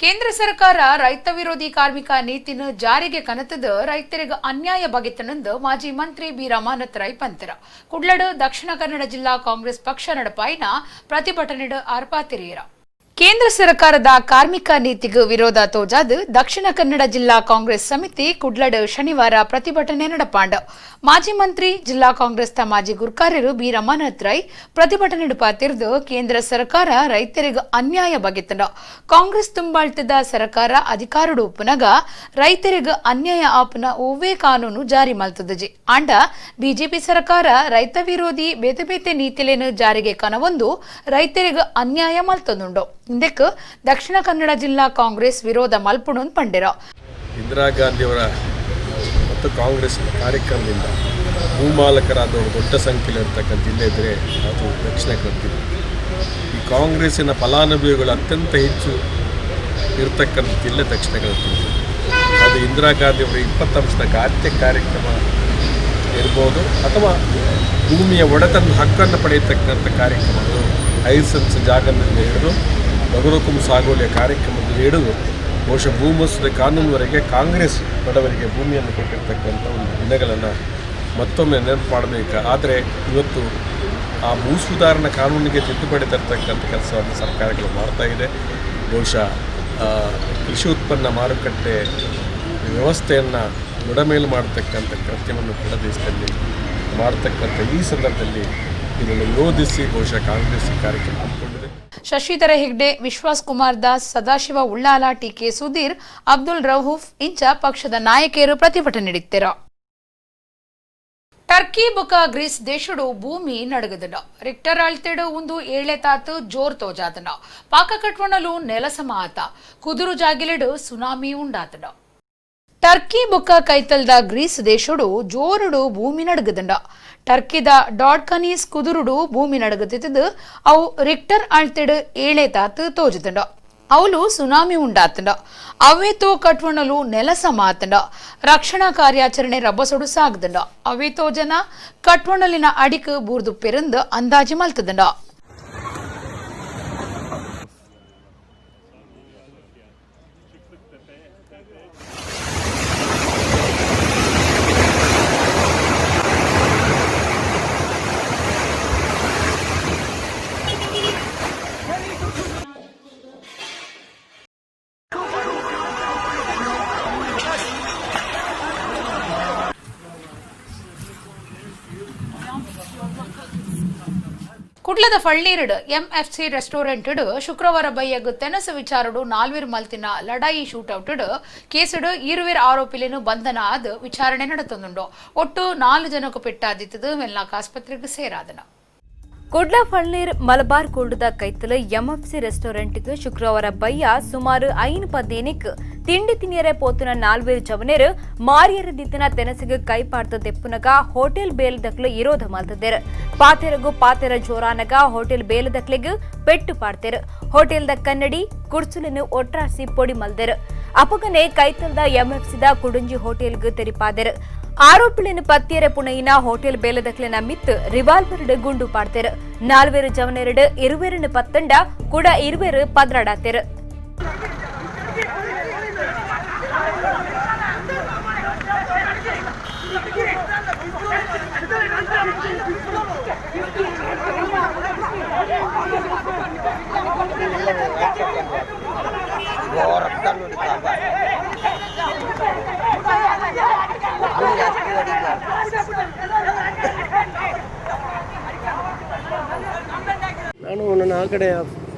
ಕೇಂದ್ರ ಸರ್ಕಾರ ರೈತ ವಿರೋಧಿ ಕಾರ್ಮಿಕ ನೀತಿನ ಜಾರಿಗೆ ಕನತದ ರೈತರಿಗೆ ಅನ್ಯಾಯ ಬಗೆತನಂದು ಮಾಜಿ ಮಂತ್ರಿ ಬಿ ರಮಾನಾಥ್ ರೈ ಪಂತರ ಕುಡ್ಲಡು ದಕ್ಷಿಣ ಕನ್ನಡ ಜಿಲ್ಲಾ ಕಾಂಗ್ರೆಸ್ ಪಕ್ಷ ನಡಪಾಯಿನ ಪ್ರತಿಭಟನೆ ಆರ್ಪಾತಿರಿಯರ. ಕೇಂದ್ರ ಸರ್ಕಾರದ ಕಾರ್ಮಿಕ ನೀತಿಗೆ ವಿರೋಧ ತೋಜಾದು ದಕ್ಷಿಣ ಕನ್ನಡ ಜಿಲ್ಲಾ ಕಾಂಗ್ರೆಸ್ ಸಮಿತಿ ಕುಡ್ಲಡು ಶನಿವಾರ ಪ್ರತಿಭಟನೆ ನಡಪಾಂಡ. ಮಾಜಿ ಮಂತ್ರಿ ಜಿಲ್ಲಾ ಕಾಂಗ್ರೆಸ್ ಮಾಜಿ ಗುರ್ಕಾರ್ಯರು ಬಿ ರಮಾನಾಥ್ ರೈ ಪ್ರತಿಭಟನೆ ನಡಪಾತಿರ್ದು ಕೇಂದ್ರ ಸರ್ಕಾರ ರೈತರಿಗೆ ಅನ್ಯಾಯ ಬಗೆತನ ಕಾಂಗ್ರೆಸ್ ತುಂಬಾಳ್ತದ ಸರ್ಕಾರ ಅಧಿಕಾರಡು ಉಪ್ಪುನಗ ರೈತರಿಗೆ ಅನ್ಯಾಯ ಆಪನ ಒವ್ವೇ ಕಾನೂನು ಜಾರಿ ಮಲ್ತದಜಿ. ಆಂಡ ಬಿಜೆಪಿ ಸರ್ಕಾರ ರೈತ ವಿರೋಧಿ ಬೇತೆ ಬೇತೆ ನೀತಿಲೇನು ಜಾರಿಗೆ ಕನವೊಂದು ರೈತರಿಗೆ ಅನ್ಯಾಯ ಮಲ್ತದುಂಡು. ಇಂದಕ್ಕೆ ದಕ್ಷಿಣ ಕನ್ನಡ ಜಿಲ್ಲಾ ಕಾಂಗ್ರೆಸ್ ವಿರೋಧ ಮಲ್ಪುಣನ್ ಪಂಡಿರ. ಇಂದಿರಾ ಗಾಂಧಿಯವರ ಮತ್ತು ಕಾಂಗ್ರೆಸ್ನ ಕಾರ್ಯಕ್ರಮದಿಂದ ಭೂಮಾಲಕರಾದವರು ದೊಡ್ಡ ಸಂಖ್ಯೆಯಲ್ಲಿರ್ತಕ್ಕಂಥ ಜಿಲ್ಲೆ ಇದ್ದರೆ ಅದು ದಕ್ಷಿಣ ಕನ್ನಡ ಜಿಲ್ಲೆ. ಈ ಕಾಂಗ್ರೆಸ್ಸಿನ ಫಲಾನುಭವಿಗಳು ಅತ್ಯಂತ ಹೆಚ್ಚು ಇರತಕ್ಕಂಥ ಜಿಲ್ಲೆ ದಕ್ಷಿಣ ಕನ್ನಡ ಜಿಲ್ಲೆ. ಅದು ಇಂದಿರಾ ಗಾಂಧಿಯವರ 20 ಅಂಶದ ಗಾಂಧಿ ಕಾರ್ಯಕ್ರಮ ಇರ್ಬೋದು ಅಥವಾ ಭೂಮಿಯ ಒಡೆತನದ ಹಕ್ಕನ್ನು ಪಡೆಯತಕ್ಕಂಥ ಕಾರ್ಯಕ್ರಮಗಳು 5 ಸೆನ್ಸ್ ಜಾಗದಿಂದ ಹಿಡಿದು ಬಗರುಕುಂ ಸಾಗುವಳಿಯ ಕಾರ್ಯಕ್ರಮದಲ್ಲಿ ಹಿಡಿದು ಬಹುಶಃ ಭೂ ಮಸೂದೆ ಕಾನೂನುವರೆಗೆ ಕಾಂಗ್ರೆಸ್ ಬಡವರಿಗೆ ಭೂಮಿಯನ್ನು ಕೊಟ್ಟಿರ್ತಕ್ಕಂಥ ಒಂದು ದಿನಗಳನ್ನು ಮತ್ತೊಮ್ಮೆ ನೆನಪು ಮಾಡಬೇಕು. ಆದರೆ ಇವತ್ತು ಆ ಭೂ ಸುಧಾರಣಾ ಕಾನೂನಿಗೆ ತಿದ್ದುಪಡಿ ತರ್ತಕ್ಕಂಥ ಕೆಲಸವನ್ನು ಸರ್ಕಾರಗಳು ಮಾಡ್ತಾ ಇದೆ. ಬಹುಶಃ ಕೃಷಿ ಉತ್ಪನ್ನ ಮಾರುಕಟ್ಟೆ ವ್ಯವಸ್ಥೆಯನ್ನು ಬುಡಮೇಲು ಮಾಡತಕ್ಕಂಥ ಕೃತ್ಯವನ್ನು ಕೂಡ ದೇಶದಲ್ಲಿ ಮಾಡತಕ್ಕಂಥ ಈ ಸಂದರ್ಭದಲ್ಲಿ ಇದನ್ನು ವಿರೋಧಿಸಿ ಬಹುಶಃ ಕಾಂಗ್ರೆಸ್ ಕಾರ್ಯಕ್ರಮ ಹಮ್ಮಿಕೊಂಡಿದೆ. ಶಶಿಧರ ಹೆಗ್ಡೆ, ವಿಶ್ವಾಸ್ ಕುಮಾರ್ ದಾಸ್, ಸದಾಶಿವ ಉಳ್ಳಾಲ, ಟಿಕೆ ಸುಧೀರ್, ಅಬ್ದುಲ್ ರಹೂಫ್ ಇಂಚ ಪಕ್ಷದ ನಾಯಕಿಯರು ಪ್ರತಿಭಟನೆ ನೀಡುತ್ತೀರ. ಟರ್ಕಿ ಬುಕ ಗ್ರೀಸ್ ದೇಶಡು ಭೂಮಿ ನಡಗದನ ರಿಕ್ಟರ್ ಅಳ್ತೆಡು ಒಂದು ಏಳೆ ತಾತು ಜೋರ್ ತೋಜಾದನ ಪಾಕ ಕಟ್ವಣಲು ನೆಲಸಮ ಆತ ಕುದುರು ಜಾಗಿಲೆಡು ಸುನಾಮಿ ಉಂಡಾತನ. ಟರ್ಕಿ ಬುಕ್ಕ ಕೈತಲ್ದ ಗ್ರೀಸ್ ದೇಶಡು ಜೋರುಡು ಭೂಮಿ ನಡಗದಂಡ. ಟರ್ಕಿದ ಡಾಡ್ಕನೀಸ್ ಕುದುರುಡು ಭೂಮಿ ನಡಗದಿದ್ದು ಅವು ರಿಕ್ಟರ್ ಅಳ್ತೆಡು ಏಳೆ ತಾತು ತೋಜದಂಡ. ಅವಳು ಸುನಾಮಿ ಉಂಡಾತಂಡ. ಅವೇತೋ ಕಟ್ವಣಲು ನೆಲಸ ಮಾತಂಡ. ರಕ್ಷಣಾ ಕಾರ್ಯಾಚರಣೆ ರಬ್ಬಸೊಡು ಸಾಗದಂಡ. ಅವೇತೋ ಜನ ಕಟ್ವಣಲಿನ ಅಡಿಕ್ ಬೂರ್ದು ಪೆರಂದು ಅಂದಾಜಿ ಮಲ್ತದಂಡ. ಕುಡ್ಲದ ಫಳ್ನೀರುಡು ಎಂಎಫ್ಸಿ ರೆಸ್ಟೋರೆಂಟ್ ಶುಕ್ರವಾರ ಬಯ್ಯಗ್ ತೆನಸು ವಿಚಾರಡು ನಾಲ್ವೀರ್ ಮಲ್ತಿನ ಲಡಾಯಿ ಶೂಟೌಟ್ ಕೇಸುಡು ಇರುವಿರ್ ಆರೋಪಿಲೇನು ಬಂಧನ ಆದ ವಿಚಾರಣೆ ನಡೆತೊಂದುಂಡು. ಒಟ್ಟು 4 ಜನಕ್ಕೂ ಪೆಟ್ಟಾದಿತ್ತದು ವೆನ್ಲಾಕ್ ಆಸ್ಪತ್ರೆಗೆ ಸೇರಾದನ. ಕುಡ್ಲ ಫಳ್ನೀರ್ ಮಲಬಾರ್ ಕುಂಡದ ಕೈತಲ ಎಂಎಫ್ಸಿ ರೆಸ್ಟೋರೆಂಟ್ಗೆ ಶುಕ್ರವಾರ ಬಯ್ಯ ಸುಮಾರು 5:15 ತಿಂಡಿ ತಿನಿಯರೆ ಪೋತುನ ನಾಲ್ವೇರು ಜವನೇರು ಮಾರಿಯರ ದಿತ್ತನ ತೆನಸಿಗೆ ಕೈಪಾಡ್ತ ದೆಪ್ಪುನಗ ಹೋಟೆಲ್ ಬೇಲದಕ್ಲು ಇರೋಧ ಮಲ್ತದೇರು. ಪಾತೆರಗು ಪಾತೆರ ಜೋರಾನಗ ಹೋಟೆಲ್ ಬೇಲದಕ್ಲೆಗ್ ಪೆಟ್ಟು ಪಾಡ್ತೇರು. ಹೋಟೆಲ್ದ ಕನ್ನಡಿ ಕುಡ್ಸುಲನ್ನು ಒಟ್ರಾಸಿ ಪೊಡಿ ಮಲ್ದೇರು. ಅಪಗನೆ ಕೈತಲ್ದ ಎಂಎಫ್ಸಿದ ಕುಡುಂಜಿ ಹೋಟೆಲ್ಗೆ ತೆರಿಪಾದೆರು. ಆರೋಪಿಳಿನ ಪತ್ತಿಯರ ಪುಣೆಯಿನ ಹೋಟೆಲ್ ಬೇಲದಕ್ಲೆನ ಮಿತ್ತು ರಿವಾಲ್ವರ್ ಗುಂಡು ಪಾಡ್ತೇರು. ನಾಲ್ವೇರು ಜವನೆರಡು ಇರುವೆರನ್ನು ಪತ್ತಂಡ ಕೂಡ ಇರುವೆರು ಪದ್ರಾಡಾತೇರು. ನಾನು ನನ್ನ ಆ ಕಡೆ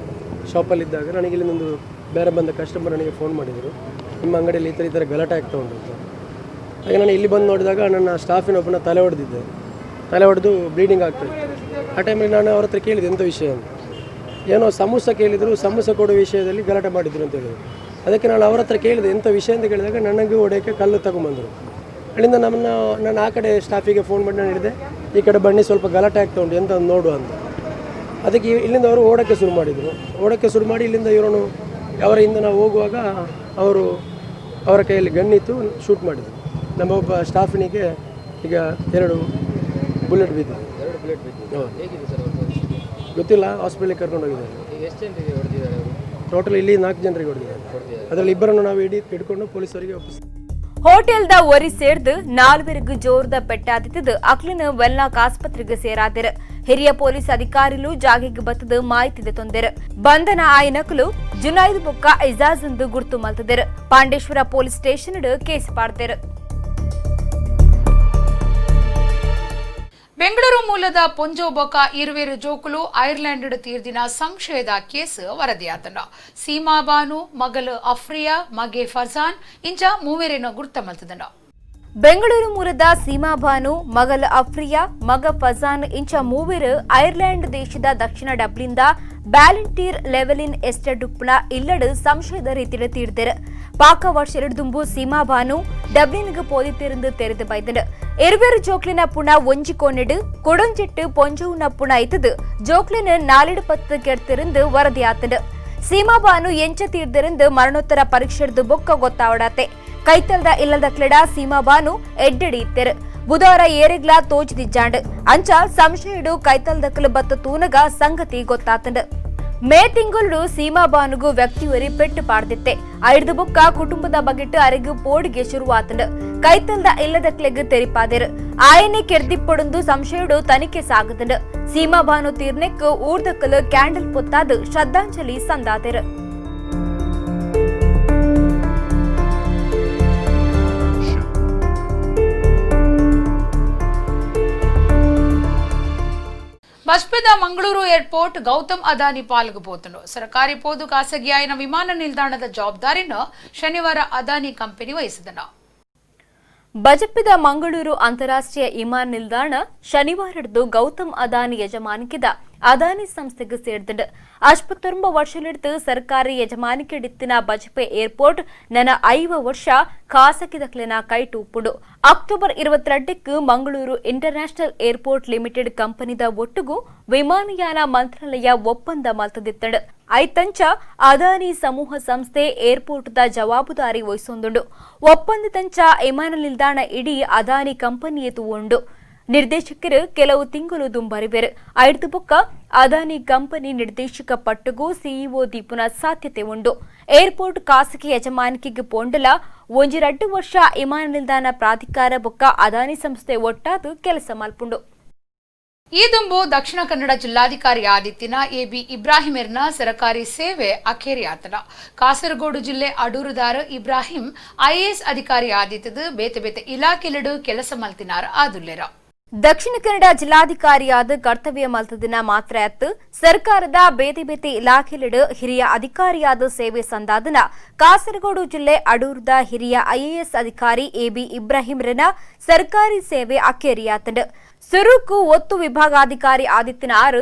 ಶಾಪಲ್ಲಿದ್ದಾಗ ನನಗೆ ಇಲ್ಲಿಂದೊಂದು ಬೇರೆ ಬಂದ ಕಸ್ಟಮರ್ ನನಗೆ ಫೋನ್ ಮಾಡಿದರು, ನಿಮ್ಮ ಅಂಗಡಿಯಲ್ಲಿ ಈ ಥರ ಗಲಾಟೆ ಆಗ್ತಾ ಉಂಟು ಅಂತ. ಹಾಗೆ ನಾನು ಇಲ್ಲಿ ಬಂದು ನೋಡಿದಾಗ ನನ್ನ ಸ್ಟಾಫಿನ ಒಬ್ಬನ ತಲೆ ಹೊಡೆದಿದ್ದೆ, ತಲೆ ಹೊಡೆದು ಬ್ಲೀಡಿಂಗ್ ಆಗ್ತಾಯಿತ್ತು. ಆ ಟೈಮಲ್ಲಿ ನಾನು ಅವ್ರ ಹತ್ರ ಕೇಳಿದೆ ಎಂಥ ವಿಷಯ ಅಂತ. ಏನೋ ಸಮೋಸ ಕೇಳಿದರು, ಸಮೋಸ ಕೊಡುವ ವಿಷಯದಲ್ಲಿ ಗಲಾಟೆ ಮಾಡಿದರು ಅಂತ ಹೇಳಿದರು. ಅದಕ್ಕೆ ನಾನು ಅವ್ರ ಹತ್ರ ಕೇಳಿದೆ ಎಂಥ ವಿಷಯ ಅಂತ ಕೇಳಿದಾಗ ನನಗೂ ಹೊಡೆಯೋಕ್ಕೆ ಕಲ್ಲು ತಗೊಂಬಂದರು. ಅಲ್ಲಿಂದ ನಾನು ಆ ಕಡೆ ಸ್ಟಾಫಿಗೆ ಫೋನ್ ಮಾಡಿ ನಾನು ಹೇಳಿದೆ, ಈ ಕಡೆ ಬನ್ನಿ ಸ್ವಲ್ಪ ಗಲಾಟೆ ಆಗ್ತಾ ಉಂಟು ಎಂತ ನೋಡುವ ಅಂತ. ಅದಕ್ಕೆ ಇಲ್ಲಿಂದ ಅವರು ಓಡೋಕ್ಕೆ ಶುರು ಮಾಡಿದರು. ಓಡೋಕ್ಕೆ ಶುರು ಮಾಡಿ ಇಲ್ಲಿಂದ ಇವರನ್ನು ಅವರ ಹಿಂದೆ ನಾವು ಹೋಗುವಾಗ ಅವರು ಅವರ ಕೈಯಲ್ಲಿ ಗನ್ನಿತ್ತು, ಶೂಟ್ ಮಾಡಿದರು. ನಮ್ಮ ಒಬ್ಬ ಸ್ಟಾಫಿನಿಗೆ ಈಗ 2 ಬುಲೆಟ್ ಬಿದ್ದಿದೆ. 2 ಬುಲೆಟ್ ಬಿದ್ದಿದೆ. ಗೊತ್ತಿಲ್ಲ, ಹಾಸ್ಪಿಟಲಿಗೆ ಕರ್ಕೊಂಡು ಹೋಗಿದ್ದಾರೆ. Total ಇಲ್ಲಿ 4 ಜನರಿಗೆ ಹೊಡೆದಿದ್ದಾರೆ. ಅದರಲ್ಲಿ ಇಬ್ಬರನ್ನು ನಾವು ಹಿಡ್ಕೊಂಡು ಪೊಲೀಸರಿಗೆ ಒಪ್ಪಿಸ್ತೀವಿ. ಹೋಟೆಲ್ದ ಒರಿ ಸೇರ್ದು ನಾಲ್ವರಿಗೂ ಜೋರ್ದ ಪೆಟ್ಟಾದಿತ್ತದು ಅಕ್ಲಿನ ವೆಲ್ನಾಕ್ ಆಸ್ಪತ್ರೆಗೆ ಸೇರಾದಿರು. ಹಿರಿಯ ಪೊಲೀಸ್ ಅಧಿಕಾರಿಲು ಜಾಗೆಗೆ ಬತ್ತದು ಮಾಹಿತಿ ತೊಂದರು. ಬಂಧನ ಆಯನಕಲು ಜುನೈದ್ ಬೊಕ್ಕ ಇಜಾಜ್ ಎಂದು ಗುರ್ತು ಮಲ್ತದಿರು. Pandeshwar police station case ಪಾಡ್ದರು. Bengaluru ಮೂಲದ ಪೊಂಜೋ ಬೊಕ ಇರುವೇರು ಜೋಕುಲು ಐರ್ಲೆಂಡ್ ತೀರ್ದಿನ ಸಂಶಯದ ಕೇಸ್ ವರದಿಯಾತನ. ಸೀಮಾ ಬಾನು, ಮಗಲು ಅಫ್ರಿಯಾ, ಮಗೆ ಫಜಾನ್ ಇಂಚ ಮೂವೆರೇನು ಗುರ್ತ ಮಲ್ತದನ. ಬೆಂಗಳೂರು ಮೂಲದ ಸೀಮಾ ಬಾನು, ಮಗಲ್ ಅಫ್ರಿಯಾ, ಮಗ ಫಜಾನ್ ಇಂಚ ಮೂವರು ಐರ್ಲೆಂಡ್ ದೇಶದ ದಕ್ಷಿಣ ಡಬ್ಲಿಂದ ಬ್ಯಾಲೆಂಟೀರ್ ಲೆವೆಲಿನ್ ಎಸ್ಟೇಟ್ ಉಪ್ಪುನ ಇಲ್ಲಡು ಸಂಶಯದ ರೀತಿಯಲ್ಲಿ ತೀರ್ದರು. ಪಾಕ ವರ್ಷ ಸೀಮಾ ಬಾನು ಡಬ್ಲಿನ್ಗೆ ಪೋದಿತ್ತಿருந்து ತೆರೆದು ಬೈದನು. ಇರುವೇರು ಜೋಕ್ಲಿನ ಪುಣ ಒಂಜಿ ಕೋನೆಡು ಕೊಡೊಂಜಿಟ್ಟು ಪೊಂಜುನ ಪುಣ ಇತ್ತದು ಜೋಕ್ಲಿನ ನಾಲಿಡು ಪತ್ತು ಕೆಡ್ತಿருந்து ವರದಿಯಾತನು. ಸೀಮಾ ಬಾನು ಎಂಚ ತೀರ್ದಿருந்து ಮರಣೋತ್ತರ ಪರೀಕ್ಷೆಡ್ದು ಬೊಕ್ಕ ಗೊತ್ತಾವಡಾತೆ. ಕೈತಲ್ದ ಇಲ್ಲದ ಕ್ಲೆಡ ಸೀಮಾ ಬಾನು ಎಡ್ಡಡಿ ಇತ್ತೆರು. ಬುಧವಾರ ಏರೆಗ್ಲಾ ತೋಜಿದಿಜ್ಜಾಂಡ್ ಅಂಚ ಸಂಶಯಡು ಕೈತಲ್ದಕ್ಕಲು ಬತ್ತ ತೂನಗ ಸಂಗತಿ ಗೊತ್ತಾತಂಡು. ಮೇ ತಿಂಗಳು ಸೀಮಾ ಬಾನುಗು ವ್ಯಕ್ತಿಯೊರಿ ಪೆಟ್ಟು ಪಾಡ್ದಿತ್ತೆ. ಐದು ಬೊಕ್ಕ ಕುಟುಂಬದ ಬಗೆಟ್ಟು ಅರೆಗು ಪೋಡಿಗೆ ಶುರುವಾತಂಡು. ಕೈತಲ್ದ ಇಲ್ಲದಕ್ಲೆಗ್ ತೆರಿಪಾದೆರು. ಆಯನೆ ಕೆರ್ದಿಪ್ಪೊಡೊಂದು ಸಂಶಯಡು ತನಿಖೆ ಸಾಗುತ್ತಂಡು. ಸೀಮಾ ಬಾನು ತೀರ್ನೆಕ್ ಊರ್ದಕ್ಕಲು ಕ್ಯಾಂಡಲ್ ಪೊತ್ತಾದು ಶ್ರದ್ಧಾಂಜಲಿ ಸಂದಾದೆರು. ಬಸ್ಪೆದ ಮಂಗಳೂರು ಏರ್ಪೋರ್ಟ್ ಗೌತಮ್ ಅದಾನಿ ಪಾಲ್ಗೆ ಪೋತನು. ಸರ್ಕಾರಿ ಪೋದು ಖಾಸಗಿಯಾಯಿನ ವಿಮಾನ ನಿಲ್ದಾಣದ ಜವಾಬ್ದಾರಿನ ಶನಿವಾರ ಅದಾನಿ ಕಂಪನಿ ವಹಿಸಿದನು. ಬಜಪಿದ ಮಂಗಳೂರು ಅಂತಾರಾಷ್ಟ್ರೀಯ ವಿಮಾನ ನಿಲ್ದಾಣ ಶನಿವಾರದ್ದು ಗೌತಮ್ ಅದಾನಿ ಯಜಮಾನಿಕಿದ ಅದಾನಿ ಸಂಸ್ಥೆಗೆ ಸೇರಿದಂಡು. 59 ವರ್ಷಲಿಡ್ದು ಸರ್ಕಾರಿ ಯಜಮಾನಿಕೆಡಿತ್ತಿನ ಬಜಪೆ ಏರ್ಪೋರ್ಟ್ ನನ್ನ 5 ವರ್ಷ ಖಾಸಗಿದಕ್ಲೆನ ಕೈಟೂಪುಂಡು. October 22ಕ್ಕೆ Mangaluru international airport limited ಕಂಪನಿದ ಒಟ್ಟುಗು ವಿಮಾನಯಾನ ಮಂತ್ರಾಲಯ ಒಪ್ಪಂದ ಮಲ್ತದಿತ್ತಂಡು. ಐತಂಚ ಅದಾನಿ ಸಮೂಹ ಸಂಸ್ಥೆ ಏರ್ಪೋರ್ಟ್ದ ಜವಾಬ್ದಾರಿ ವಹಿಸೊಂದುಂಡು. ಒಪ್ಪಂದದಂಚ ವಿಮಾನ ನಿಲ್ದಾಣ ಇಡೀ ಅದಾನಿ ಕಂಪನಿಯೇ ತೂವುಂಡು. ನಿರ್ದೇಶಕರು ಕೆಲವು ತಿಂಗಳು ದುಂಬರಿವೆರು. ಐದು ಬೊಕ್ಕ ಅದಾನಿ ಕಂಪನಿ ನಿರ್ದೇಶಕ ಪಟ್ಟುಗೂ ಸಿಇಒ ದೀಪುನ ಸಾಧ್ಯತೆ ಉಂಡು. ಏರ್ಪೋರ್ಟ್ ಖಾಸಗಿ ಯಜಮಾನಿಕೆಗೆ ಪೋಂಡಲ 1-2 ವರ್ಷ ವಿಮಾನ ನಿಲ್ದಾಣ ಪ್ರಾಧಿಕಾರ ಬೊಕ್ಕ ಅದಾನಿ ಸಂಸ್ಥೆ ಒಟ್ಟಾದು ಕೆಲಸ ಮಲ್ಪುಂಡು. ಈ ದುಂಬು ದಕ್ಷಿಣ ಕನ್ನಡ ಜಿಲ್ಲಾಧಿಕಾರಿ ಆದಿತ್ಯನ ಎಬಿ ಇಬ್ರಾಹಿಮೆರ್ನ ಸರಕಾರಿ ಸೇವೆ ಅಖೇರಿಯಾತನ. ಕಾಸರಗೋಡು ಜಿಲ್ಲೆ ಅಡೂರುದಾರ ಇಬ್ರಾಹಿಂ ಐಎಎಸ್ ಅಧಿಕಾರಿ ಆದಿತ್ಯದ ಬೇತೆ ಬೇತೆ ಇಲಾಖೆಲೆಡು ಕೆಲಸ ಮಲ್ತಿನಾರ ಆದುಲ್ಲೆರ. ದಕ್ಷಿಣ ಕನ್ನಡ ಜಿಲ್ಲಾಧಿಕಾರಿಯಾದ ಕರ್ತವ್ಯ ಮಲ್ತದಿನ ಮಾತ್ರ ಅತ್ತು ಸರ್ಕಾರದ ಬೇತೆ ಬೇತೆ ಇಲಾಖೆಲೆಡು ಹಿರಿಯ ಅಧಿಕಾರಿಯಾದ ಸೇವೆ ಸಂದಾದನ ಕಾಸರಗೋಡು ಜಿಲ್ಲೆ ಅಡೂರ್ದ ಹಿರಿಯ ಐಎಎಸ್ ಅಧಿಕಾರಿ ಎಬಿ ಇಬ್ರಾಹಿಂರನ ಸರ್ಕಾರಿ ಸೇವೆ ಅಖೇರಿಯಾತಂಡು. ಸುರುಕು ಒತ್ತು ವಿಭಾಗಾಧಿಕಾರಿ ಆದಿತ್ಯನ 6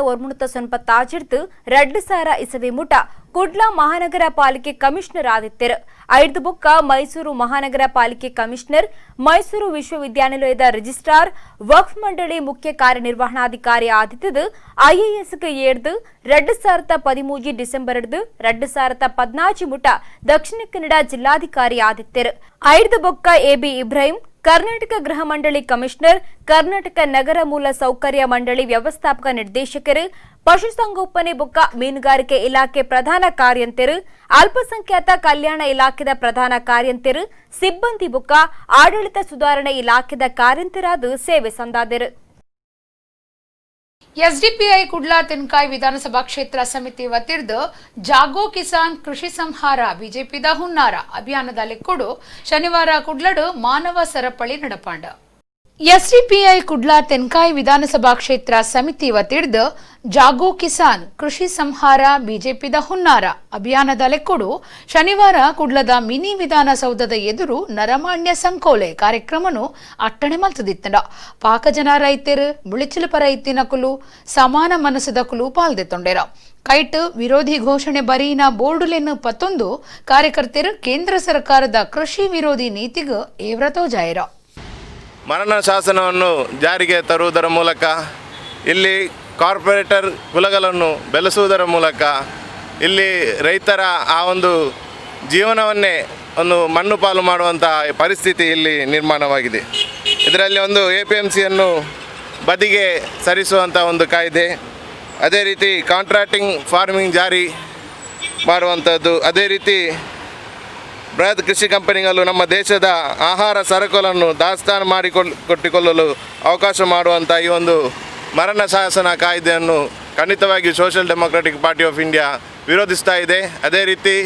1996 ಇಸವಿ ಮುಟ ಕುಡ್ಲ ಮಹಾನಗರ ಪಾಲಿಕೆ ಕಮಿಷನರ್ ಆದಿತ್ಯರು. ಐದು ಬೊಕ್ಕ ಮೈಸೂರು ಮಹಾನಗರ ಪಾಲಿಕೆ ಕಮಿಷನರ್, ಮೈಸೂರು ವಿಶ್ವವಿದ್ಯಾನಿಲಯದ ರಿಜಿಸ್ಟ್ರಾರ್, ವಕ್ಫ್ ಮಂಡಳಿ ಮುಖ್ಯ ಕಾರ್ಯನಿರ್ವಹಣಾಧಿಕಾರಿ ಆದಿತ್ಯದು ಐಎಎಸ್ಗೆ ಏರ್ದು 2013 ಡಿಸೆಂಬರ್ 2014 ಮುಟ ದಕ್ಷಿಣ ಕನ್ನಡ ಜಿಲ್ಲಾಧಿಕಾರಿ ಆದಿತ್ಯರು. ಐದು ಬೊಕ್ಕ ಎಬಿ ಇಬ್ರಾಹಿಂ ಕರ್ನಾಟಕ ಗೃಹ ಮಂಡಳಿ ಕಮಿಷನರ್, ಕರ್ನಾಟಕ ನಗರ ಮೂಲ ಸೌಕರ್ಯ ಮಂಡಳಿ ವ್ಯವಸ್ಥಾಪಕ ನಿರ್ದೇಶಕರು, ಪಶುಸಂಗೋಪನೆ ಬೊಕ್ಕ ಮೀನುಗಾರಿಕೆ ಇಲಾಖೆ ಪ್ರಧಾನ ಕಾರ್ಯಂತೆರು, ಅಲ್ಪಸಂಖ್ಯಾತ ಕಲ್ಯಾಣ ಇಲಾಖೆದ ಪ್ರಧಾನ ಕಾರ್ಯಂತೆರು, ಸಿಬ್ಬಂದಿ ಬೊಕ್ಕ ಆಡಳಿತ ಸುಧಾರಣೆ ಇಲಾಖೆದ ಕಾರ್ಯಂತೆರಾದ ಸೇವೆ ಸಂದಾದರು. ಎಸ್ಡಿಪಿಐ ಕುಡ್ಲಾ ತೆನ್ಕಾಯ್ ವಿಧಾನಸಭಾ ಕ್ಷೇತ್ರ ಸಮಿತಿ ವತಿರ್ದು ಜಾಗೋ ಕಿಸಾನ್ ಕೃಷಿ ಸಂಹಾರ ಬಿಜೆಪಿದ ಹುನ್ನಾರ ಅಭಿಯಾನದ ಲೆಕ್ಕುಡು ಶನಿವಾರ ಕುಡ್ಲಡು ಮಾನವ ಸರಪಳಿ ನಡಪಾಂಡ. ಎಸ್ಡಿಪಿಐ ಕುಡ್ಲಾ ತೆನ್ಕಾಯ್ ವಿಧಾನಸಭಾ ಕ್ಷೇತ್ರ ಸಮಿತಿ ವತಿರ್ದು ಜಾಗೋ ಕಿಸಾನ್ ಕೃಷಿ ಸಂಹಾರ ಬಿಜೆಪಿದ ಹುನ್ನಾರ ಅಭಿಯಾನದ ಲೆಕ್ಕುಡು ಶನಿವಾರ ಕುಡ್ಲದ ಮಿನಿ ವಿಧಾನಸೌಧದ ಎದುರು ನರಮಾಣ್ಯ ಸಂಕೋಲೆ ಕಾರ್ಯಕ್ರಮನು ಅಟ್ಟಣೆ ಮಲ್ತದಿತ್ತಂಡ. ಪಾಕ ಜನ ರೈತರು, ಮುಳಿಚಿಲುಪ ರೈತಿನಕುಲು, ಸಮಾನ ಮನಸ್ಸದಕುಲು ಪಾಲ್ದೆತ್ತೊಂಡೇರ. ಕೈಟ್ ವಿರೋಧಿ ಘೋಷಣೆ ಬರೀನ ಬೋರ್ಡುಲೆನ್ನು ಪತ್ತೊಂದು ಕಾರ್ಯಕರ್ತರು ಕೇಂದ್ರ ಸರ್ಕಾರದ ಕೃಷಿ ವಿರೋಧಿ ನೀತಿಗೆ ಏವ್ರತೋ ಜಾಯಿರ. ಮರಣ ಶಾಸನವನ್ನು ಜಾರಿಗೆ ತರುವುದರ ಮೂಲಕ, ಇಲ್ಲಿ ಕಾರ್ಪೊರೇಟರ್ ಕುಲಗಳನ್ನು ಬೆಳೆಸುವುದರ ಮೂಲಕ ಇಲ್ಲಿ ರೈತರ ಆ ಒಂದು ಜೀವನವನ್ನೇ ಒಂದು ಮಣ್ಣು ಪಾಲು ಮಾಡುವಂತಹ ಪರಿಸ್ಥಿತಿ ಇಲ್ಲಿ ನಿರ್ಮಾಣವಾಗಿದೆ. ಇದರಲ್ಲಿ ಒಂದು APMCಯನ್ನು ಬದಿಗೆ ಸರಿಸುವಂಥ ಒಂದು ಕಾಯ್ದೆ, ಅದೇ ರೀತಿ ಕಾಂಟ್ರಾಕ್ಟಿಂಗ್ ಫಾರ್ಮಿಂಗ್ ಜಾರಿ, ಮಾಡುವಂಥದ್ದು. ಅದೇ ರೀತಿ ಬೃಹತ್ ಕೃಷಿ ಕಂಪನಿಗಳು ನಮ್ಮ ದೇಶದ ಆಹಾರ ಸರಕುಗಳನ್ನು ದಾಸ್ತಾನು ಕೊಟ್ಟಿಕೊಳ್ಳಲು ಅವಕಾಶ ಮಾಡುವಂಥ ಈ ಒಂದು ಮರಣ ಶಾಸನ ಕಾಯ್ದೆಯನ್ನು ಖಂಡಿತವಾಗಿಯೂ Social Democratic Party of India ವಿರೋಧಿಸ್ತಾ ಇದೆ. ಅದೇ ರೀತಿ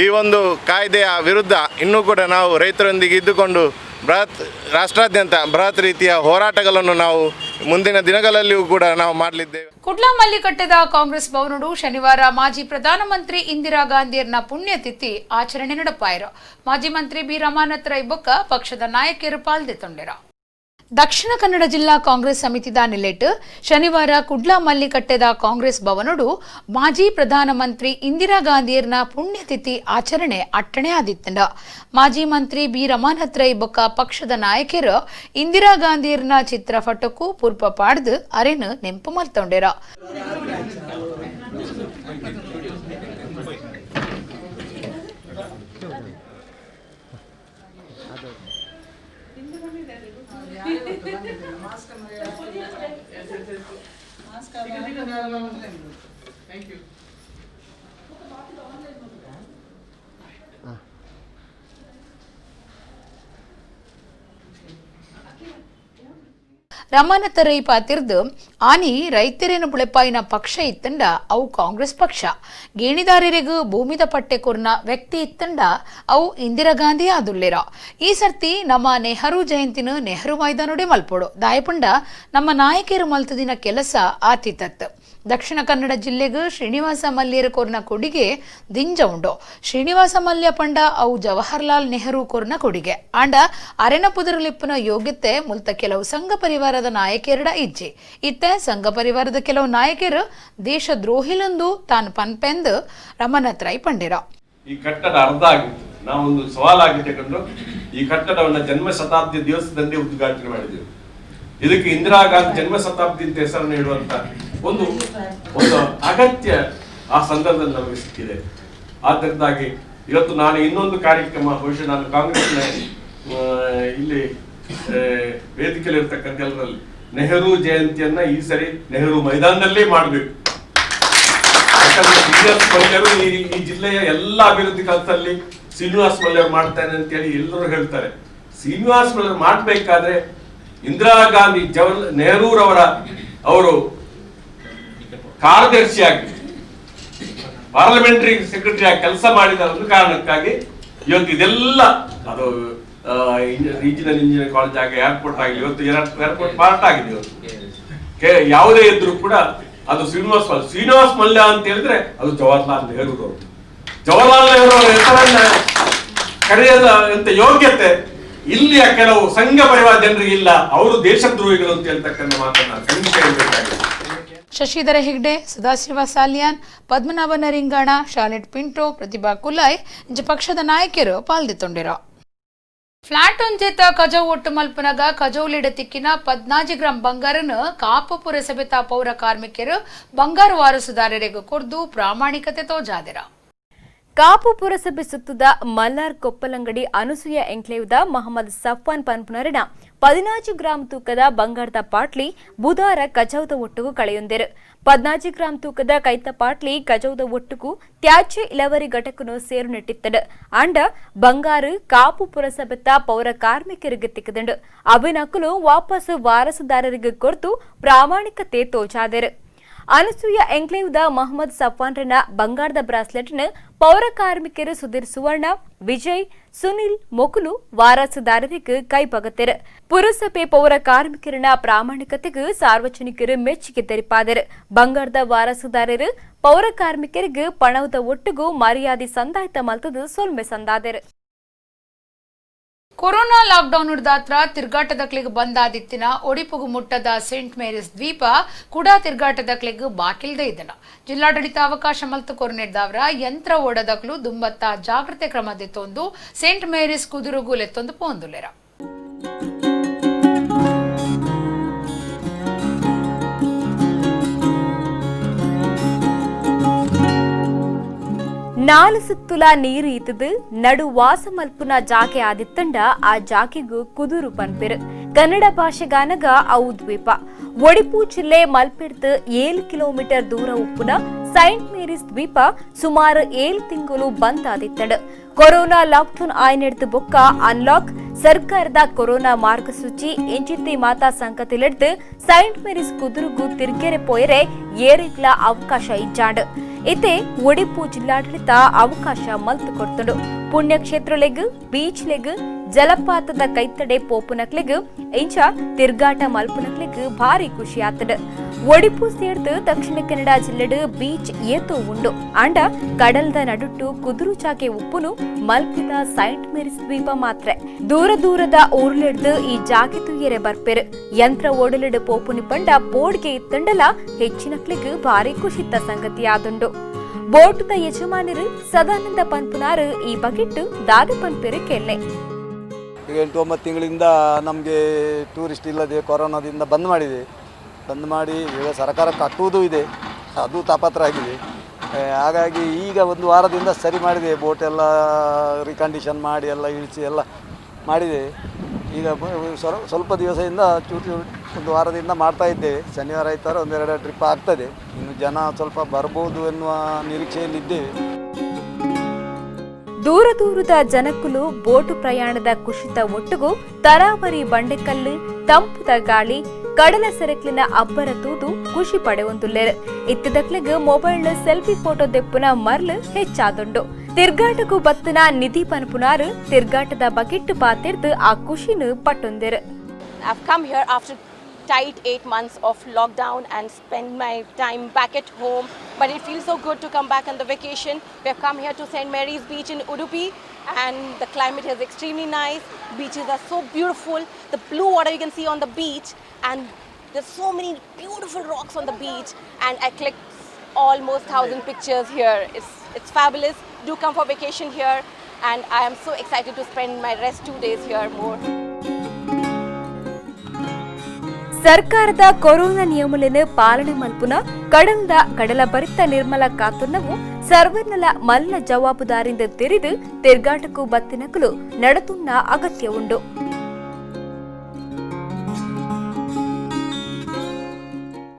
ಈ ಒಂದು ಕಾಯ್ದೆಯ ವಿರುದ್ಧ ಇನ್ನೂ ಕೂಡ ನಾವು ರೈತರೊಂದಿಗೆ ಇದ್ದುಕೊಂಡು ಬೃಹತ್ ರಾಷ್ಟ್ರಾದ್ಯಂತ ಬೃಹತ್ ರೀತಿಯ ಹೋರಾಟಗಳನ್ನು ನಾವು ಮುಂದಿನ ದಿನಗಳಲ್ಲಿಯೂ ಕೂಡ ನಾವು ಮಾಡಲಿದ್ದೇವೆ. ಕುಡ್ಲ ಮಲ್ಲಿಕಟ್ಟೆದ ಕಾಂಗ್ರೆಸ್ ಭವನಡು ಶನಿವಾರ ಮಾಜಿ ಪ್ರಧಾನಮಂತ್ರಿ ಇಂದಿರಾ ಗಾಂಧಿಯರ್ನ ಪುಣ್ಯತಿಥಿ ಆಚರಣೆ ನಡಪಾಯರು. ಮಾಜಿ ಮಂತ್ರಿ ಬಿ ರಮಾನಾಥ್ ರೈ ಬೊಕ್ಕ ಪಕ್ಷದ ನಾಯಕಿಯರು ಪಾಲ್ದೆತೊಂಡೆರ. ದಕ್ಷಿಣ ಕನ್ನಡ ಜಿಲ್ಲಾ ಕಾಂಗ್ರೆಸ್ ಸಮಿತಿದ ನಿಲೆಟ್ ಶನಿವಾರ ಕುಡ್ಲ ಮಲ್ಲಿಕಟ್ಟೆದ ಕಾಂಗ್ರೆಸ್ ಭವನಡು ಮಾಜಿ ಪ್ರಧಾನಮಂತ್ರಿ ಇಂದಿರಾ ಗಾಂಧಿಯರ್ನ ಪುಣ್ಯತಿಥಿ ಆಚರಣೆ ಅಟ್ಟಣೆ ಆದಿತ್ತಂಡ. ಮಾಜಿ ಮಂತ್ರಿ ಬಿ ರಮಾನಾಥ್ ರೈ ಬೊಕ್ಕ ಪಕ್ಷದ ನಾಯಕಿಯರು ಇಂದಿರಾ ಗಾಂಧಿಯರ್ನ ಚಿತ್ರ ಫಟಕು ಪೂರ್ಪ ಪಾಡ್ದು ಅರೆನು ನೆಂಪು ಮಲ್ತೊಂಡೆರ. ರಮಾನಾಥ ರೈ ಪಾತಿರ್ದು ಆನಿ ರೈತರೇನು ಬುಳೆಪಾಯಿನ ಪಕ್ಷ ಇತ್ತಂಡ ಅವು ಕಾಂಗ್ರೆಸ್ ಪಕ್ಷ, ಗೇಣಿದಾರರಿಗೂ ಭೂಮಿದ ಪಟ್ಟೆ ಕೊರ್ನ ವ್ಯಕ್ತಿ ಇತ್ತಂಡ ಅವು ಇಂದಿರಾ ಗಾಂಧಿ ಆದುಲ್ಲೇರ. ಈ ಸರ್ತಿ ನಮ್ಮ ನೆಹರು ಜಯಂತಿನ ನೆಹರು ಮೈದಾನೋಡೆ ಮಲ್ಪೋಡು ದಾಯಪುಂಡ ನಮ್ಮ ನಾಯಕಿಯರು ಮಲ್ತದಿನ ಕೆಲಸ ಆತಿತತ್. ದಕ್ಷಿಣ ಕನ್ನಡ ಜಿಲ್ಲೆಗೂ ಶ್ರೀನಿವಾಸ ಮಲ್ಯರ ಕೊರ್ನ ಕೊಡುಗೆ ದಿಂಜ ಉಂಡು. ಶ್ರೀನಿವಾಸ ಮಲ್ಯ ಪಂಡ ಅವು ಜವಾಹರ್ಲಾಲ್ ನೆಹರು ಕೊರ್ನ ಕೊಡುಗೆ ಆಂಡ ಅರೆನ ಪುದರಲಿಪ್ಪನ ಯೋಗ್ಯತೆ ಮುಲ್ತ ಕೆಲವು ಸಂಘ ಪರಿವಾರದ ನಾಯಕಿಯರಡ ಇಜ್ಜೆ. ಇತ್ತ ಸಂಘ ಪರಿವಾರದ ಕೆಲವು ನಾಯಕಿಯರು ದೇಶ ದ್ರೋಹಿಲೊಂದು ತಾನು ಪನ್ಪೆಂದು ರಮನಾಥ್ ರೈ ಪಂಡಿರ. ಈ ಕಟ್ಟಡ ಅರ್ಧ ಆಗಿತ್ತು, ನಾವೊಂದು ಸವಾಲಾಗಿ ತಗೊಂಡು ಈ ಕಟ್ಟಡವನ್ನು ಜನ್ಮ ಶತಾಬ್ದಿ ದಿವಸದಂದೇ ಉದ್ಘಾಟನೆ ಮಾಡಿದೆವು. ಇದಕ್ಕೆ ಇಂದಿರಾ ಗಾಂಧಿ ಜನ್ಮ ಶತಾಬ್ದಿ ಅಂತ ಹೆಸರನ್ನು ಇಡುವಂತ ಒಂದು ಒಂದು ಅಗತ್ಯ ಆ ಸಂದರ್ಭದಲ್ಲಿ ನಮಗೆ ಸಿಕ್ಕಿದೆ. ಆದ್ದರಿಂದಾಗಿ ಇವತ್ತು ನಾನು ಇನ್ನೊಂದು ಕಾರ್ಯಕ್ರಮ, ಬಹುಶಃ ನಾನು ಕಾಂಗ್ರೆಸ್ನ ಇಲ್ಲಿ ವೇದಿಕೆಯಲ್ಲಿ ಇರ್ತಕ್ಕಂಥ ಎಲ್ಲರಲ್ಲಿ ನೆಹರು ಜಯಂತಿಯನ್ನ ಈ ಸರಿ ನೆಹರು ಮೈದಾನದಲ್ಲೇ ಮಾಡಬೇಕು. ಯಾಕಂದ್ರೆ ಶ್ರೀನಿವಾಸ ಮಲ್ಯರು ಈ ಜಿಲ್ಲೆಯ ಎಲ್ಲ ಅಭಿವೃದ್ಧಿ ಕೆಲಸದಲ್ಲಿ ಶ್ರೀನಿವಾಸ ಮಲ್ಯರು ಮಾಡ್ತಾನೆ ಅಂತೇಳಿ ಎಲ್ಲರೂ ಹೇಳ್ತಾರೆ. ಶ್ರೀನಿವಾಸ ಮಲ್ಯರು ಮಾಡ್ಬೇಕಾದ್ರೆ ಇಂದಿರಾ ಗಾಂಧಿ ನೆಹರೂರವರ ಅವರು ಕಾರ್ಯದರ್ಶಿಯಾಗಿ ಪಾರ್ಲಿಮೆಂಟರಿ ಸೆಕ್ರೆಟರಿ ಆಗಿ ಕೆಲಸ ಮಾಡಿದ ಒಂದು ಕಾರಣಕ್ಕಾಗಿ ಇವತ್ತು ಇದೆಲ್ಲ ಅದು regional engineering college ಆಗಿ ಏರ್ಪೋರ್ಟ್ ಆಗಲಿ, ಇವತ್ತು ಏರ್ಪೋರ್ಟ್ ಪಾರ್ಟ್ ಆಗಿದೆ. ಇವತ್ತು ಯಾವುದೇ ಇದ್ರು ಕೂಡ ಅದು ಶ್ರೀನಿವಾಸ ಮಲ್ಯ. ಶ್ರೀನಿವಾಸ ಮಲ್ಯ ಅಂತ ಹೇಳಿದ್ರೆ ಅದು ಜವಾಹರ್ಲಾಲ್ ನೆಹರು ಅವರು. ಜವಾಹರ್ಲಾಲ್ ನೆಹರು ಅವರ ಹೆಸರನ್ನ ಕರೆಯದ ಅಂತ ಯೋಗ್ಯತೆ ಇಲ್ಲಿಯ ಕೆಲವು ಸಂಘ ಪರಿವಾರ ಜನರಿಗೆ ಇಲ್ಲ. ಅವರು ದೇಶದ್ರೋಹಿಗಳು ಅಂತ ಹೇಳ್ತಕ್ಕಂಥ ಮಾತನ್ನ ಖಂಡಿತ ಹೇಳ್ಬೇಕಾಗಿದೆ. ಶಶಿಧರ ಹೆಗ್ಡೆ, ಸದಾಶಿವ ಸಾಲಿಯಾನ್, ಪದ್ಮನಾಭ ನರಿಂಗಾಣ, ಶಾಲೆಟ್ ಪಿಂಟೋ, ಪ್ರತಿಭಾ ಕುಲಾಯ್ ಇಂಚ ಪಕ್ಷದ ನಾಯಕಿಯರು ಪಾಲ್ದಿತ್ತೊಂಡಿರು. ಫ್ಲಾಟ್ ಒಂಜೇತ ಕಜವು ಒಟ್ಟು ಮಲ್ಪನಗ ಕಜೌಲಿಡ ತಿಕ್ಕಿನ 14 ಗ್ರಾಂ ಬಂಗಾರನು ಕಾಪು ಪುರಸಭೆತ ಪೌರ ಕಾರ್ಮಿಕರು ಬಂಗಾರು ವಾರಸುದಾರರಿಗೂ ಕೊರ್ದು ಪ್ರಾಮಾಣಿಕತೆ ತೋಜಾದಿರ. ಕಾಪು ಪುರಸಭೆ ಸುತ್ತದ ಮಲ್ಲಾರ್ ಕೊಪ್ಪಲಂಗಡಿ ಅನುಸೂಯ ಎಂಕ್ಲೇವ್ದ ಮಹಮ್ಮದ್ ಸಫ್ವಾನ್ ಪನ್ಪುನರನ 14 ಗ್ರಾಂ ತೂಕದ ಬಂಗಾರದ ಪಾಟ್ಲಿ ಬುಧಾರ ಕಜೌದ ಒಟ್ಟುಗು ಕಳೆಯೊಂದಿರು. 14 ಗ್ರಾಂ ತೂಕದ ಕೈತ ಪಾಟ್ಲಿ ಕಜೌದ ಒಟ್ಟುಗು ತ್ಯಾಜ್ಯ ಇಳವರಿ ಘಟಕನು ಸೇರು ನೆಟ್ಟಿತ್ತಡು. ಅಂಡ ಬಂಗಾರು ಕಾಪು ಪುರಸಭೆತ ಪೌರ ಕಾರ್ಮಿಕರಿಗೆ ತಿಕ್ಕದಂಡು ಅವಿನಕಲು ವಾಪಸ್ ವಾರಸುದಾರರಿಗೆ ಕೊರ್ತು ಪ್ರಾಮಾಣಿಕತೆ ತೋಜಾದರು. ಅನಸೂಯ ಎಂಕ್ಲೇವ್ದ ಮಹಮ್ಮದ್ ಸಫಾನ್ರನ ಬಂಗಾರದ ಬ್ರಾಸ್ಲೆಟ್ನ ಪೌರ ಕಾರ್ಮಿಕರು ಸುಧೀರ್ ಸುವರ್ಣ, ವಿಜಯ್, ಸುನಿಲ್ ಮೊಕುಲು ವಾರಸುದಾರರಿಗೆ ಕೈಪಗತ್ತಿರು. ಪುರಸಭೆ ಪೌರ ಕಾರ್ಮಿಕರನ ಪ್ರಾಮಾಣಿಕತೆಗೆ ಸಾರ್ವಜನಿಕರು ಮೆಚ್ಚುಗೆ ತೆರಿಪಾದರು. ಬಂಗಾರದ ವಾರಸುದಾರರು ಪೌರ ಕಾರ್ಮಿಕರಿಗೆ ಪಣವದ ಒಟ್ಟುಗೂ ಮರ್ಯಾದೆ ಸಂದಾಯ್ತ ಮಲ್ತದು ಸೊಲ್ಮೆ ಸಂದಾದರು. ಕೊರೋನಾ ಲಾಕ್ಡೌನ್ ಹಿಡ್ದಾತ್ರ ತಿರ್ಗಾಟದಕ್ಲಿಗೆ ಬಂದಾದಿತ್ತಿನ ಒಡಿಪುಗು ಮುಟ್ಟದ ಸೇಂಟ್ ಮೇರಿಸ್ ದ್ವೀಪ ಕೂಡ ತಿರ್ಗಾಟದಕ್ಲಿಗೆ ಬಾಕಿಲ್ದೇ ಇದ್ದನ. ಜಿಲ್ಲಾಡಳಿತ ಅವಕಾಶ ಮಲ್ತು ಕೊರನೆಡ್ದವರ ಯಂತ್ರ ಓಡದಕ್ಲು ದುಂಬತ್ತ ಜಾಗ್ರತೆ ಕ್ರಮದಿತ್ತೊಂದು ಸೇಂಟ್ ಮೇರಿಸ್ ಕುದುರುಗುಲೆತ್ತೊಂದು ಪೋಂದುಲೆರ. ನಾಲು ಸುತ್ತುಲ ನೀರು ಇತ್ತದು ನಡು ವಾಸ ಮಲ್ಪುನ ಜಾಗೆ ಆದಿತ್ತಂಡ ಆ ಜಾಗೆಗೂ ಕುದುರು ಪನ್ಪೆರು. ಕನ್ನಡ ಭಾಷೆಗಾನಗ ಅವು ದ್ವೀಪ. ಒಡಿಪು ಜಿಲ್ಲೆ ಮಲ್ಪೆಡ್ದು 7 ಕಿಲೋಮೀಟರ್ ದೂರ ಉಪ್ಪುನ ಸೈಂಟ್ ಮೇರಿಸ್ ದ್ವೀಪ ಸುಮಾರು 7 ತಿಂಗಳು ಬಂದ್ ಆದಿತ್ತಂಡು. ಕೊರೋನಾ ಲಾಕ್ಡೌನ್ ಆಯ್ನೆಡ್ದು ಬೊಕ್ಕ ಅನ್ಲಾಕ್ ಸರ್ಕಾರದ ಕೊರೋನಾ ಮಾರ್ಗಸೂಚಿ ಇಂಚಿತ್ತಿ ಮಾತಾ ಸಂಗತಿಲೆಡ್ದು ಸೈಂಟ್ ಮೇರಿಸ್ ಕುದುರುಗು ತಿರ್ಗೆರೆ ಪೋಯರೆ ಏರಿಗ್ಲ ಅವಕಾಶ ಇಜ್ಜಾಂಡ್. ಇತ್ತೆ ಒಡಿಪು ಜಿಲ್ಲಾಡಳಿತ ಅವಕಾಶ ಮಲ್ತು ಕೊಡ್ತುಂಡು. ಪುಣ್ಯಕ್ಷೇತ್ರಲೆಗ್ ಬೀಚ್ಲೆಗ್ ಜಲಪಾತದ ಕೈತಡೆ ಪೋಪುನಕ್ಲೆಗ್ ಇಂಚ ತಿರ್ಗಾಟ ಮಲ್ಪುನಕ್ಲೆಗ್ ಭಾರಿ ಖುಷಿ ಆತಂಡ್. ಒಡಿಪು ಸೇರ್ದು ದಕ್ಷಿಣ ಕನ್ನಡ ಜಿಲ್ಲೆಡ್ ಬೀಚ್ ಏತೋ ಉಂಡು. ಆಂಡ ಕಡಲ್ದ ನಡುಟ್ಟು ಕುದುರು ಚಾಕೆ ಉಪ್ಪುನು ಮಲ್ಪಿದ ಸೈಂಟ್ ಮೇರಿಸ್ ದ್ವೀಪ ಮಾತ್ರ. ದೂರ ದೂರದ ಊರ್ಲೆಡ್ದು ಈ ಜಾಗೆ ತುಯ್ಯರೆ ಬರ್ಪೆರು. ಯಂತ್ರ ಓಡಲೆಡ್ ಪೋಪುನಿ ಪಂಡ ಪೋಡ್ಗೆ ಇತ್ತಂಡಲ ಹೆಚ್ಚಿನಕ್ಲೆಗ್ ಭಾರಿ ಖುಷಿತ್ತ ಸಂಗತಿ ಆದುಂಡು. ಬೋಟುದ ಯಜಮಾನರು ಸದಾನಂದ ಪನ್ಪುನಾರು ಈ ಬಗೆಟ್ಟು ದಾದ ಪನ್ಪೆರು ಕೆಲ್ಲೆ. ಈಗ 8-9 ತಿಂಗಳಿಂದ ನಮಗೆ ಟೂರಿಸ್ಟ್ ಇಲ್ಲದೆ ಕೊರೋನಾದಿಂದ ಬಂದ್ ಮಾಡಿದೆ. ಬಂದ್ ಮಾಡಿ ಈಗ ಸರ್ಕಾರ ಕಟ್ಟುವುದೂ ಇದೆ, ಅದು ತಾಪತ್ರ ಆಗಿದೆ. ಹಾಗಾಗಿ ಈಗ ಒಂದು ವಾರದಿಂದ ಸರಿ ಮಾಡಿದೆ, ಬೋಟೆಲ್ಲ ರಿಕಂಡೀಷನ್ ಮಾಡಿ ಎಲ್ಲ ಇಳಿಸಿ ಎಲ್ಲ ಮಾಡಿದೆ. ಈಗ ಸ್ವಲ್ಪ ದಿವಸದಿಂದ ಚೂರು ಒಂದು ವಾರದಿಂದ ಮಾಡ್ತಾ ಇದ್ದೇವೆ. ಶನಿವಾರ ಆಯ್ತಾರ ಒಂದೆರಡು ಟ್ರಿಪ್ ಆಗ್ತದೆ. ಇನ್ನು ಜನ ಸ್ವಲ್ಪ ಬರ್ಬೋದು ಎನ್ನುವ ನಿರೀಕ್ಷೆಯಲ್ಲಿದ್ದೇವೆ. ದೂರ ದೂರದ ಜನಕ್ಕುಲು ಬೋಟು ಪ್ರಯಾಣದ ಕುಶಿತ ಒಟ್ಟುಗು ತರಾವರಿ ಬಂಡೆಕಲ್ಲು, ತಂಪುದ ಗಾಳಿ, ಕಡಲ ಸೆರಕ್ಲಿನ ಅಬ್ಬರ ತೂದು ಖುಷಿ ಪಡೆಯೊಂದುಲ್ಲೇರು. ಇತ್ತದಕ್ಲೆಗ್ ಮೊಬೈಲ್ ಸೆಲ್ಫಿ ಫೋಟೋ ದೆಪ್ಪುನ ಮರ್ಲು ಹೆಚ್ಚಾದುಂಡು. ತಿರ್ಗಾಟಕ್ಕೂ ಬತ್ತನ ನಿಧಿ ಪನ್ಪುನಾರು ತಿರ್ಗಾಟದ ಬಗೆಟ್ಟು ಪಾತೆರ್ದು ಆ ಖುಷಿನು ಪಟ್ಟೊಂದೆರು. I've come here after tight 8 months of lockdown and spend my time back at home, but it feels so good to come back on the vacation. We have come here to St. Mary's Beach in Udupi and the climate is extremely nice. Beaches are so beautiful. The blue water you can see on the beach, and there's so many beautiful rocks on the beach, and I clicked almost 1,000 pictures here. It's fabulous. Do come for vacation here, and I am so excited to spend my rest 2 days here more. ಸರ್ಕಾರದ corona ನಿಯಮಗಳನ್ನು ಪಾಲನೆ ಮಲ್ಪುನ ಕಡಲ್ದ ಕಡಲ ಭರಿತ ನಿರ್ಮಲ ಕಾತುನ್ನವು ಸರ್ವರ್ನಲ ಮಲ್ಲ ಜವಾಬುದಾರಿಂದ ತೆರೆದು ತಿರ್ಗಾಟಕ್ಕೂ ಬತ್ತಿನಕಲು ನಡತುನ್ನ ಅಗತ್ಯ ಉಂಡು.